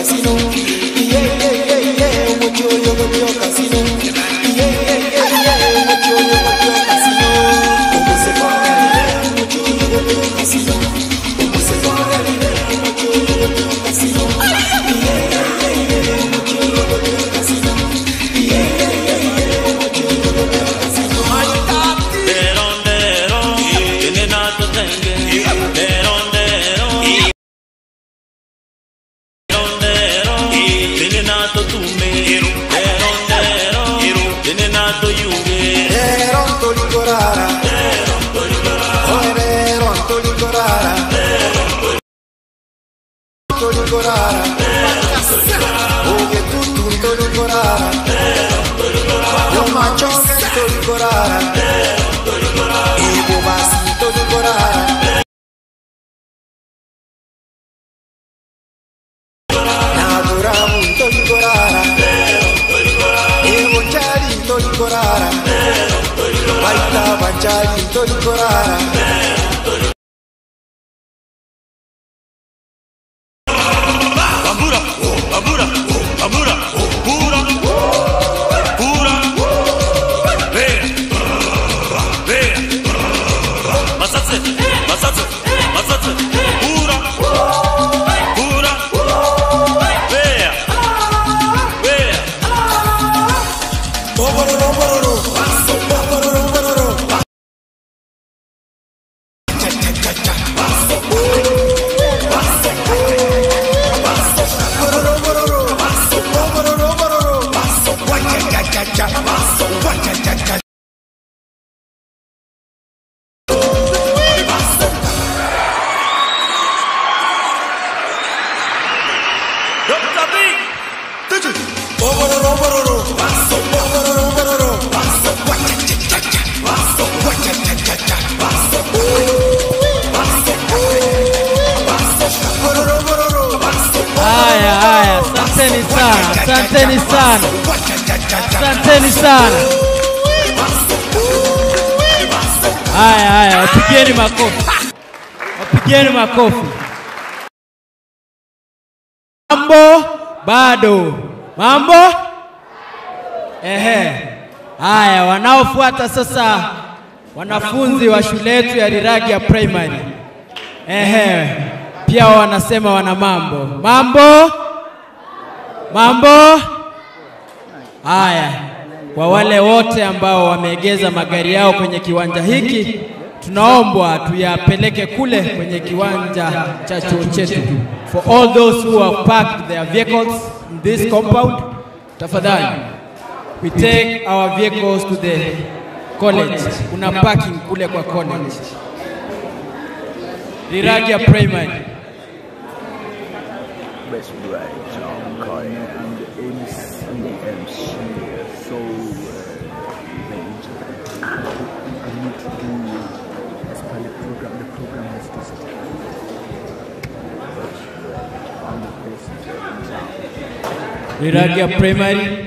casino. Yeah, yeah, yeah, yeah, mucho yo yo casino. Yeah, yeah, yeah, yeah, mucho yo yo casino. Como se va, mucho yo yo casino. Como se va, mucho yo yo casino. Yeah, yeah, yeah, mucho yo yo casino. Yeah, yeah, yeah, mucho yo yo casino. Asanteni sana. Asanteni sana. Haya haya, wapigieni makofi. Wapigieni makofi. Mambo bado. Mambo? Ehe. Haya, wanaofuata sasa wanafunzi wa shule yetu ya Liragia Primary. Ehe. Pia wanasema wana mambo. Mambo? Mambo? Haya, kwa wale wote ambao wameegeza magari yao kwenye kiwanja hiki, tunaombwa tuyapeleke kule kwenye kiwanja cha chuo chetu. For all those who have parked their vehicles in this compound, tafadhali, we take our vehicles to the college. Kuna parking kule kwa college. Liragia Primary. Liragia Primary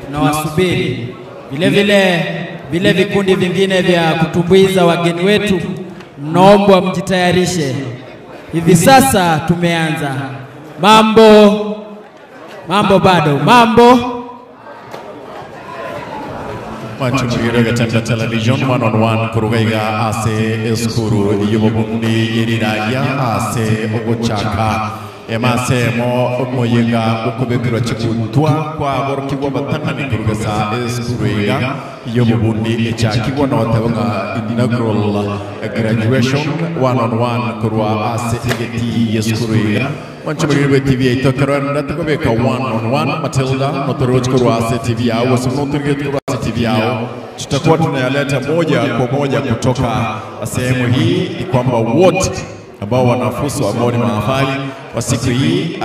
tunawasubiri. Vile vile vile vikundi vingine vya kutumbuiza wageni wetu, mnaombwa mjitayarishe. Hivi sasa tumeanza. Mambo mambo bado. Mambo Manchumiro Getembe Television 1 on 1 kurugaiga ase eskuru yubobundi Liragia ase ogochaka emasemo omoyega okobekirwa chikutwa kwa borokigwa batangani kurugesa eskuru yobubundi echakigwa notebanga inaugural graduation 1 on 1 kurwa ase egeti eskuru Manchumiro TV itokarwa natukobeka 1 on 1 Matilda notoroch kurwa ase TV yao wasonoturget kurwa ase TV yao. Tutakuwa tunayaleta moja kwa moja kutoka sehemu hii. Ni kwamba wote ambao wanafusu ambao ni mahafali wa siku hii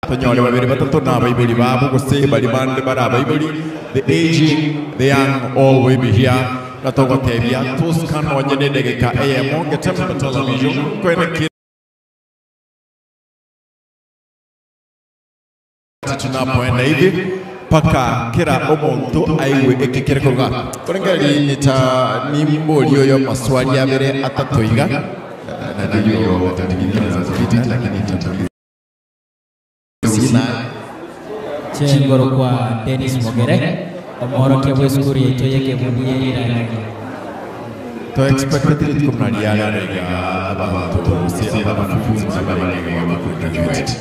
tonyole babiri batatu na baibuli babu gose bali bande bara baibuli, the aging, the young, all will be here. Natogotebia tuskan wanyene degeka eyemo Getembe Television kwene tunapoenda hivi paka kila omuntu aiwe ekekerekoga korengali nita nimbolio yo maswali abere atatoiga Najua hiyo wakati mwingine inaweza kupita, lakini tutamaliza Chengoro kwa Dennis Mogere omworokia bwa esukuru yaitu yekebuni Riragia. To expected kumnaliana abantu si abanafunzi babalega bakugraduate.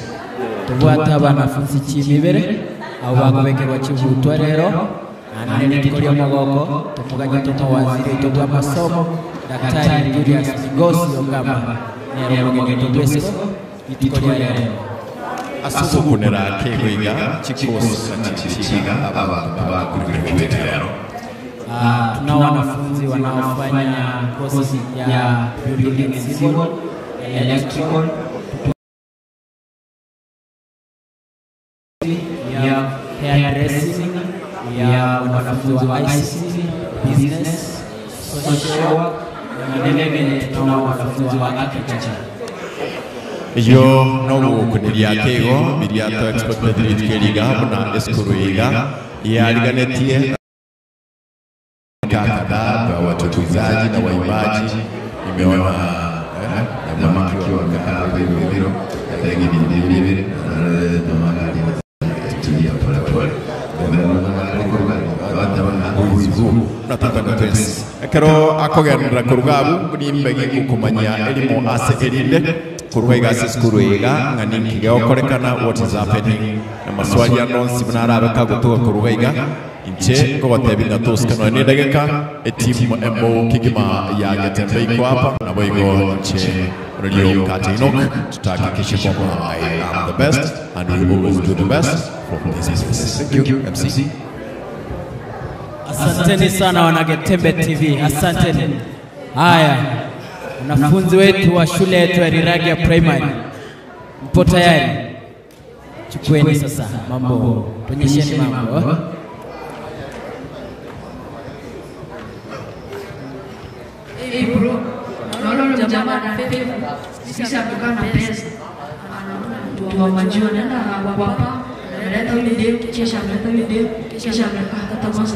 Tubwate abanafunzi chimibere abo bakubekerwa chibutwa rero anene tikoria omogoko tumuganye tumo waziri waitu bwa masomo Daktari Julius Migosi Ogamba nero omogeni waitu bwesiko itikoria rero. Asukunera kegwiga chikosi na chichiga abantu bakugraduate rero. Tunao wanafunzi wanaofanya kozi ya building and civil, electrical, ya hairdressing, ya wanafunzi wa ICT, business, social work, na vile vile tunao wanafunzi wa architecture. Iyo no gukuniria kego biria to expected keriga na eskuru iga yariganetie kadhaa kwa watukuzaji na waimbaji. Nimeona jamaa akiwa amekaa hivi hilo lakini vile vile na pole pole ekero akogendera kurugabu nimbegi gukumanya elimu ase erinde kuruga ase skuru iga ng'ani kigeokorekana what is happening na maswali anonsi munarabeka gutuga kuruga iga inche ngogotebi tuskano ni ndagika etimu embo kigima ya Getembe iko hapa na boigo nche Radio Kate Enoch tutahakikisha kwamba I am the best and we always do the best from this place. Thank you MC. Asanteni sana wana Getembe TV, asanteni. Haya, wanafunzi wetu wa shule yetu ya Riragia Primary, mpo tayari? Chukueni sasa mambo, tuonyesheni mambo. Hey bro, naona jamaa na pepe, sisi amekaa na pesa. Anaona wajua nenda hapa, analeta video, kisha analeta video, kisha anakata kwanza.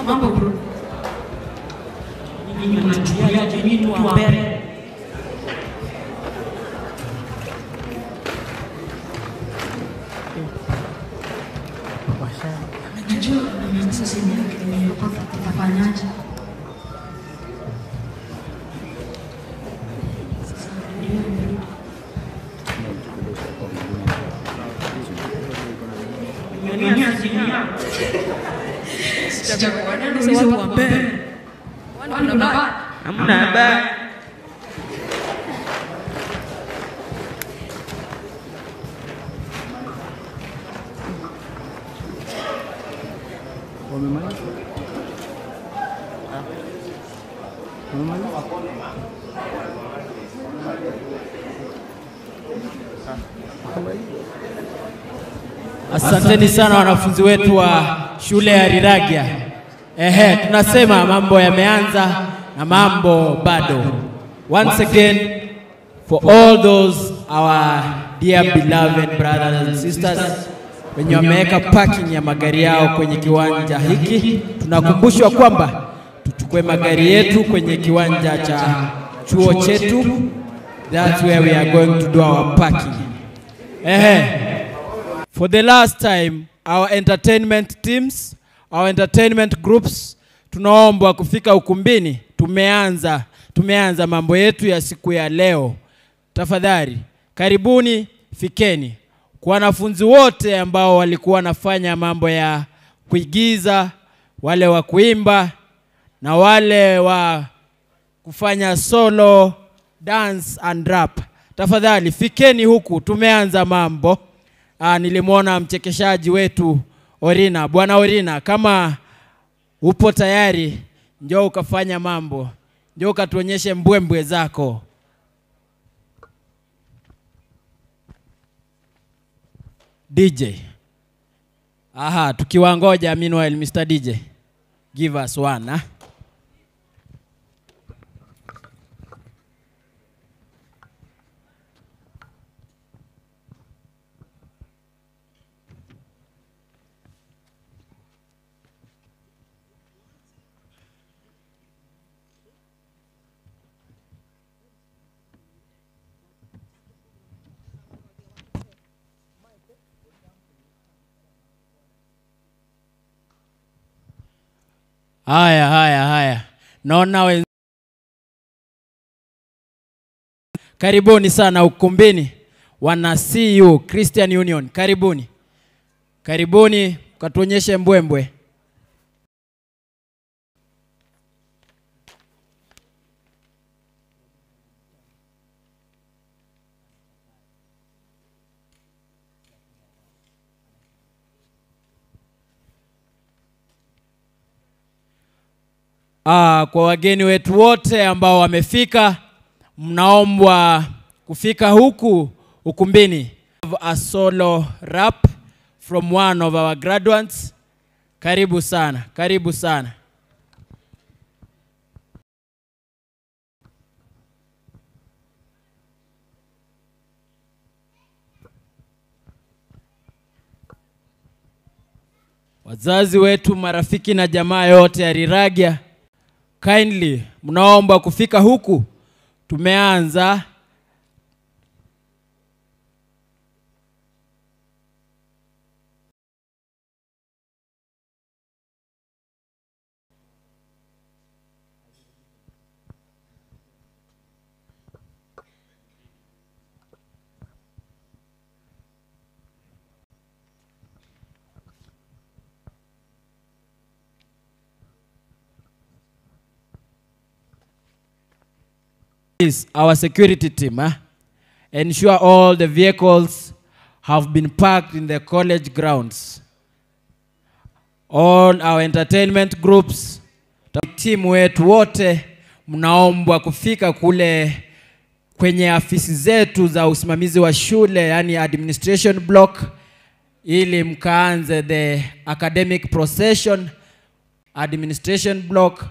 Mambo bro. Ninyi mnachukuliaje mimi mtu wa mbele? Najua sasa nimepata tutafanyaje? Hamna habari. Asanteni sana wanafunzi wetu wa shule ya Riragia. Ehe, tunasema mambo yameanza na mambo bado. Once again, for all those our dear beloved brothers and sisters wenye wameweka parking ya magari yao kwenye kiwanja hiki, tunakumbushwa kwamba tuchukue magari yetu kwenye kiwanja cha chuo chetu. That's where we are going to do our parking. Ehe. For the last time, our entertainment teams, our entertainment groups, tunaombwa kufika ukumbini. Tumeanza mambo yetu ya siku ya leo. Tafadhali, karibuni, fikeni. Kwa wanafunzi wote ambao walikuwa wanafanya mambo ya kuigiza, wale wa kuimba na wale wa kufanya solo, dance and rap, tafadhali fikeni huku, tumeanza mambo. Nilimwona mchekeshaji wetu Orina. Bwana Orina, kama upo tayari, njoo ukafanya mambo. Njoo ukatuonyeshe mbwembwe zako. DJ. Aha, tukiwangoja meanwhile Mr. DJ. Give us one, huh? Haya, haya, haya. Naona karibuni sana ukumbini wana CU Christian Union. Karibuni. Karibuni katuonyeshe mbwembwe. Kwa wageni wetu wote ambao wamefika, mnaombwa kufika huku ukumbini. A solo rap from one of our graduates. Karibu sana, karibu sana. Wazazi wetu, marafiki na jamaa yote ya Riragia, kindly mnaomba kufika huku. Tumeanza. Please, our security team, ensure all the vehicles have been parked in the college grounds. All our entertainment groups, team wetu wote, mnaombwa kufika kule kwenye afisi zetu za usimamizi wa shule, yani administration block, ili mkaanze the academic procession. Administration block,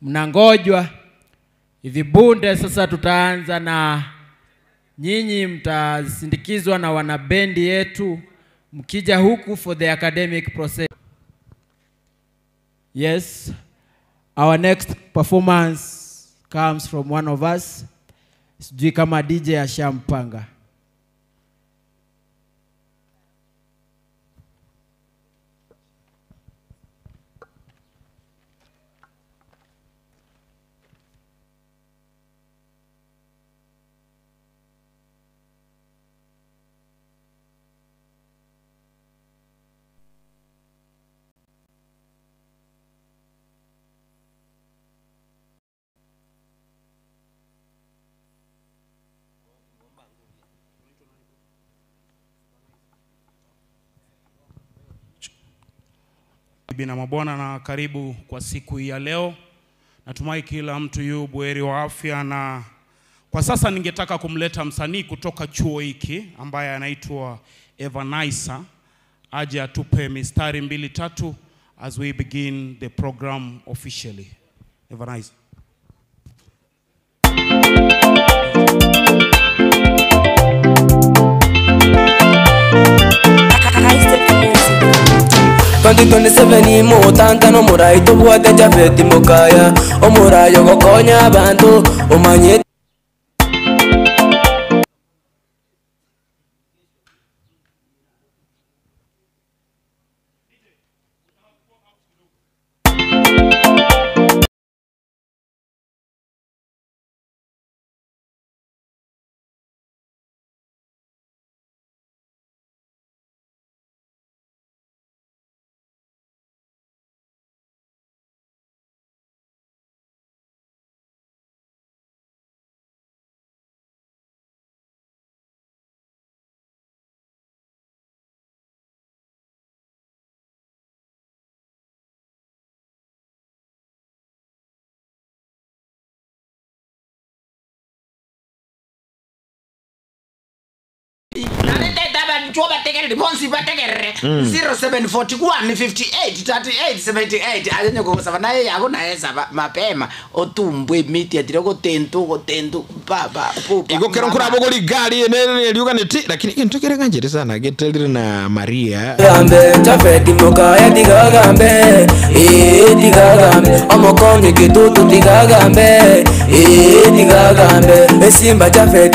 mnangojwa. Hivi bunde sasa tutaanza na nyinyi mtasindikizwa na wanabendi yetu mkija huku for the academic process. Yes, our next performance comes from one of us. Sijui kama DJ ashampanga. Bina mabwana, na karibu kwa siku hii ya leo. Natumai kila mtu yu buheri wa afya, na kwa sasa ningetaka kumleta msanii kutoka chuo hiki ambaye anaitwa Evanaisa aje atupe mistari 2-3 as we begin the program officially. Evanaisa. 2027 mutanta no murai tubwate Jafeti Mokaya omurayo gokonya abantu omanye. Chuo bategere bonsi bategere 0741 58 38 78 ayenye kusaba naye yako naye saba mapema otumbwe miti atiroko tentu baba pupa iko kero nkura bogori gari ene liuga neti lakini kintu kere kanjere sana getelire na Maria gambe Jafeti Mokaya tigagambe tigagambe omokonye kitutu tigagambe tigagambe esimba Jafeti.